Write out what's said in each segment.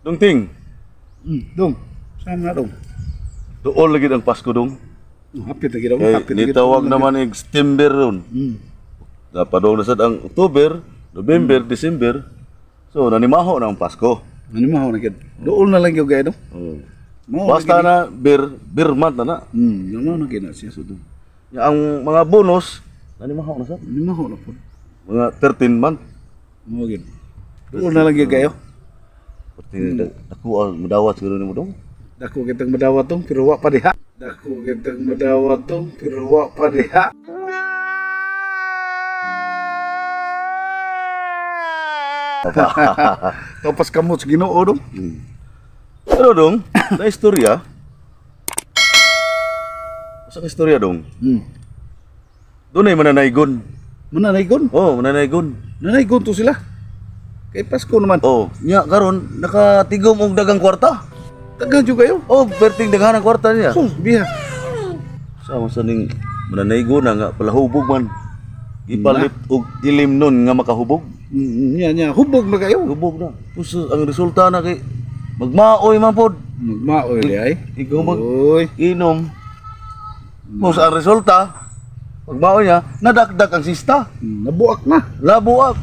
Dong Ting, Dong. Saan na dong? Duol lagi ang Pasko, dong. Hapit na gid Kay hapit na gid. nitawag naman og September ron. Dapat na sad ang October, November, December. So nanimaho na ang Pasko. Ano mo na gid? Duol na lang gyud kay dong. Oh. Mao Basta na beer month na na. Mao na gid na siya so dong. Ya, ang mga bonus nanimaho na sad. Ano na po. Mga 13 month. Mao gid. Duol na lang gyud kayo. Pati dako ang madawat siguro nimo, dong. Dako kitang madawat tong pero wa pa diha. Dako kitang madawat tong pero wa pa diha. Tapas kamot sa Ginoo dong. Pero dong, na istorya. Sa istorya, dong. Doon ay mananaygon. Mananaygon. Oh, mananaygon. Nanaygon to sila. Kay Pasko naman. Oh, nya karon nakatigom og dagang kwarta. Tagal jud kayo. Oh, perting daghan ang kwarta niya. Sus, biya. Sama sa ning mananaygon na nga palahubog man. Ipalit og ilim nun nga makahubog. Nya nya hubog na kayo. Hubog na. Pus ang resulta na kay magmaoy man pod. Magmaoy di ay. Ikaw mag Oy. inom. Pus ang resulta, pagmaoy niya, nadakdak ang sista. Nabuak na. Labuak.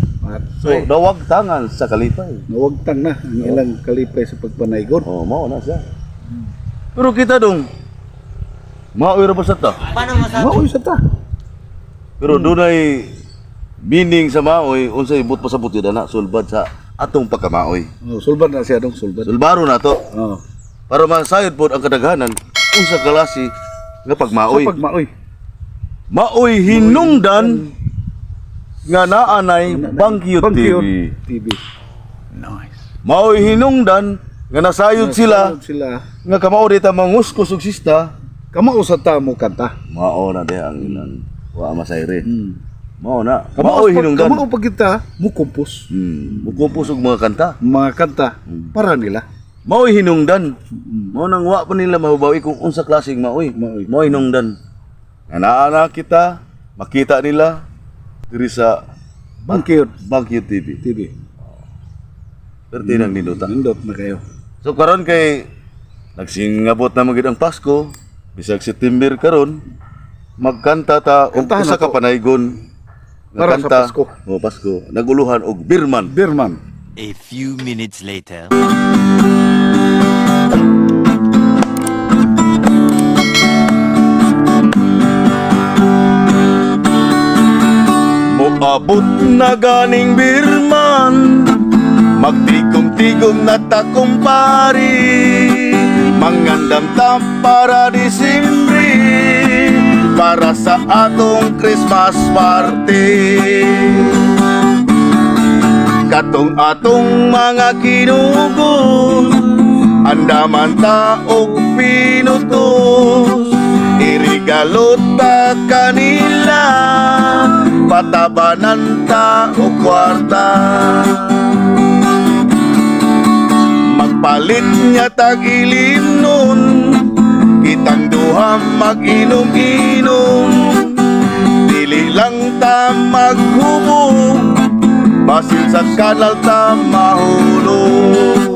So, Patay. dawag tangan sa kalipay. Nawagtang na ang ilang kalipay sa pagpanaygon. Oh, mao na siya. Pero kita dong, maoy ra ba sa ta? Maoy sa ta. Pero dunay meaning sa maoy, unsay but pasabot yun na sulbad sa atong pagkamaoy. Oh, sulbad na siya dong, sulbad. Sulbaro na to Oh. para masayod pod ang kadaghanan unsa klase nga pagmaoy. Sa pagmaoy. Maoy hinungdan nga naanay Bangkyut Bangkyot TV. TV. Maoy hinungdan nga nasayod sila Nasayod sila. nga kamao dita manguskos og sista. Kamao sa ta mo kanta. Mao na diha ang ilang wa masayre. Mao na. Kamao Maoy hinungdan. Kamao pag kita mo kumpos Mukumpos og mga kanta. mga kanta para nila. Maoy hinungdan. Mao nang wa pa nila mahubawi kung unsa klaseng maoy. Maoy. Maoy hinungdan. Nga naa na kita, makita nila diri sa Bangkyot Bangkyut TV. TV. Perti nang ninduta. Nindot na kayo. So karon kay nagsingabot na magid ang Pasko, bisag September karon, magkanta ta og Kantahan usa na ka to. panaygon nga Para sa kanta. Pasko. Oh, Pasko. Naguluhan og Birman. Birman. A few minutes later. Moabot na ganing Birman, magtigom-tigom na ta kumpari, mangandam ta para Disimbre, para sa atong Christmas party. Katong atong mga kinugos, andaman ta og pinutos, irigalo ta kanila, patabanan ta og kwarta. Magpalit niya tag ilim nun, kitang duha mag-inom-inom, dili lang ta maghubog, basin sa kanal ta mahulog.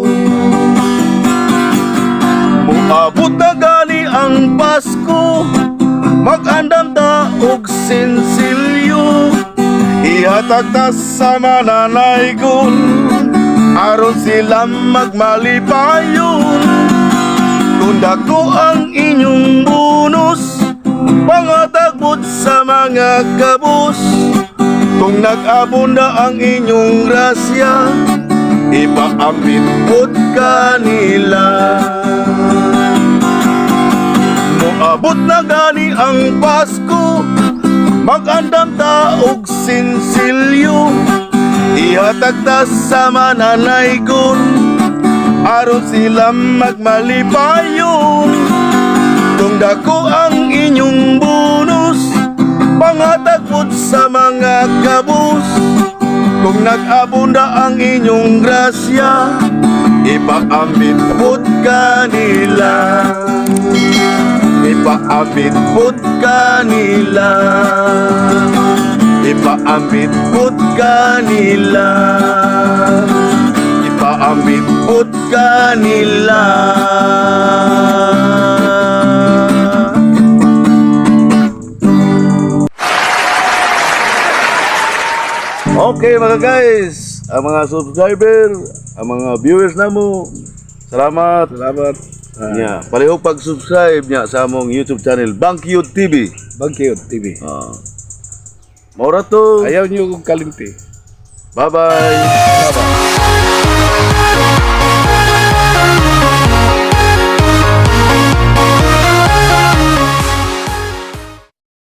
Muabot na gani ang Pasko, magandam ta og sinsilyo, ihatag ta sa mananaygon, aron sila magmalipayon. Kung dako ang inyong bonus, pangatagbot sa mga kabus. Kung nag-abunda ang inyong grasya, ipaambit pod kanila. Moabot na gani ang Pasko, magandam ta og sinsilyo, ihatag ta sa mananaygon, aron sila magmalipayon. Kung dako ang inyong bonus, pangatagpod sa mga kabus. Kung nag-abunda ang inyong grasya, ipaambit pod kanila. Ipaambit pod kanila. Ipaambit pod kanila. Ipaambit pod kanila. kanila. Okay, mga guys, ang mga subscriber, ang mga viewers namo. Salamat. Salamat. Ah, Nya, palihog pag-subscribe niya sa among YouTube channel, Bangkyud TV. Bangkyod TV. Ah. Maura to. Ayaw niyo kong kalimti. Bye-bye. Bye-bye.